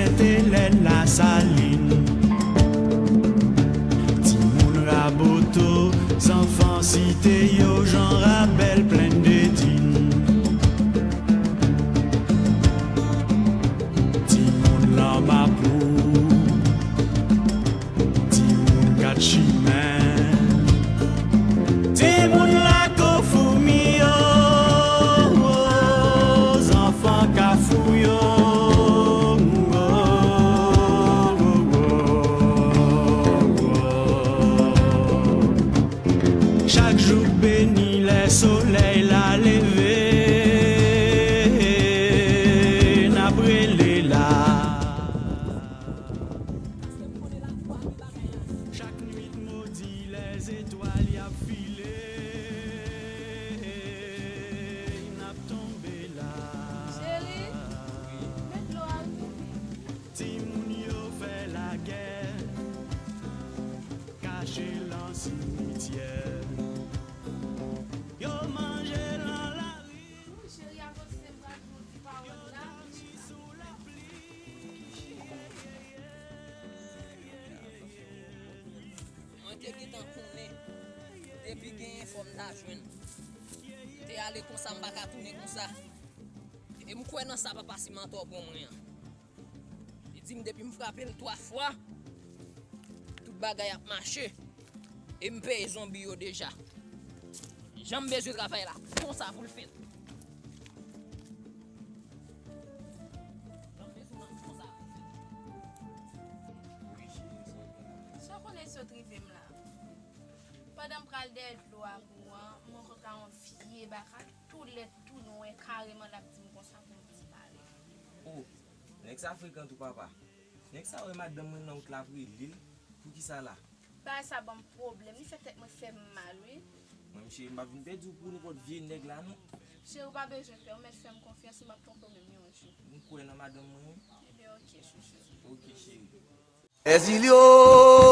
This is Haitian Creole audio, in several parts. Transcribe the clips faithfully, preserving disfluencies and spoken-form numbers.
Sentèlèn, Lasalin. Timoun Raboto, zanfan Site yo, Jan Rabèl, Plenn de Din. Timoun Lanmapou, timoun Kat Chimen, timoun Lakou Foumi yo, zanfan Kafou yo. Chak jou k beni, lè solèy la leve, n ap rele la. Chak nwit modi, lèzetwal y ap file, n ap tonbe la. Cheri, met dlo a wi. Timoun yo fè lagè, kache l nan simityè. Yo manje l nan lari. Wi, cheri, avanse, m pral di w ti pawòl la. Mwen te gentan konnen, depi genyen fò m ta jwenn. M te ale konsa, m pa ka tounen konsa. E m kwè nan sa papa Simantò ban mwen an. Li di m depi m frape l twa fwa, tout bagay ap mache. E m peye zonbi yo deja. Jan m bezwen travay la, konsa pou l fèt. Jan m bezwen nan konsa pou l fèt. Sa w konnen sot rive m la. Pandan m pral dèyè dlo a pou an, m rankontre yon vye baka, tou lèd, tou nwè, kareman l ap di m konsa pou m vin pale. O, nèg sa frekan tou, papa. Nèg sa wè madanm mwen nan wout la ap rele l. Poukisa la? Bagay sa ban m pwoblèm, li fè tèt mwen fè m mal, wi. Mwen, cheri, m pa vin pèdi w pou nenpòt vye nèg la, non. Cheri, ou pa bezwen pè, ou mèt fè m konfyans, ou m ap twonpe w menm yon jou. M kwè nan madanm mwen, wi. Ebyen, oke, chouchou. Oke, cheri. Èzilyo,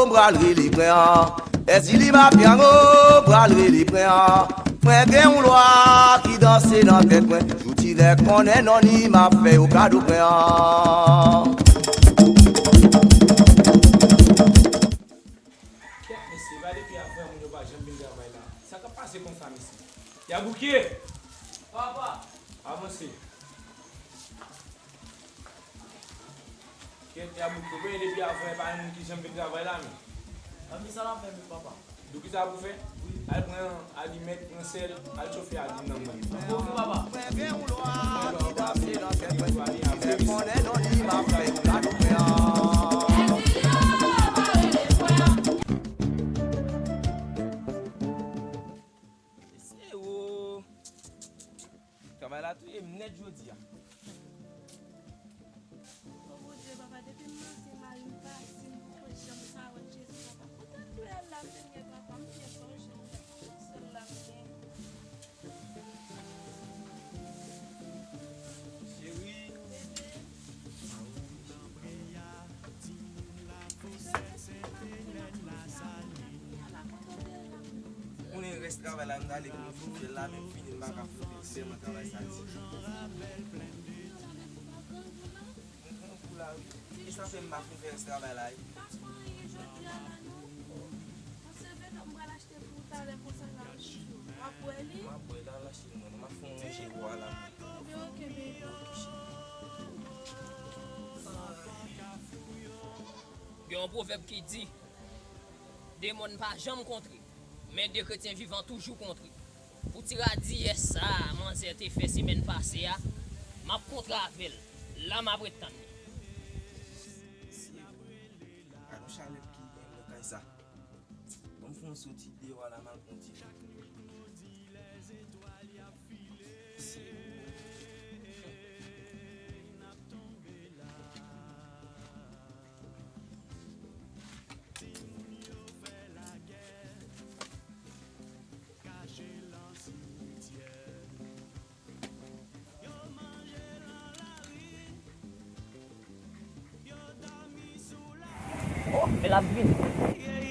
m pral rele pran an. Èzili mafyango, m pral rele pran an. Mwen gen yon lwa ki danse nan tèt mwen. Jouti lè konnen non li m ap fè yo kado pran an. Kèt mesye, gade pi avan moun yo pa janm vin travay la. Sa k ap pase konsa, mesye? Yabouke! Papa! Avanse. Kèt, Yabouke, ou konnen depi avan, e pa yon moun ki janm vin travay la, men. Ann, men sa l ap fè menm, papa? Di w kisa pou fè? Al pran alimèt, pran sèl, al chofe a di nan mwen. Ok, papa. Mesye, o. Travay la touye m nèt jodi a. O Bondye, papa, depi m manti mari m pati, m poko janm ka wè Jezi, papa. Kontan doulè la, Senyè, papa, m fè pa w, Senyè. Sèl la m gen. Cheri. Bebe. Konnen rès travay la m t ale pou m fin fè l la, men m fini m pa ka fouti l, tèlman travay sa di. M pran kou la wi. E sa fè m pa fin fè rès travay la wi. M ap wè l, al achte l mwen, m ap fè yon manje pou w a la. Gen yon pwovèb ki di, de mòn pa janm kontre, men de kretyen vivan toujou kontre. Pou ti radiyès sa a manzè te fè semèn pase a, m ap kontre avè l. La m ap ret tann li. Gad yon chalè ki gen nan kay sa. Ban m fè yon soti deyò a la, m al pran yon ti. Oh, men l ap vini.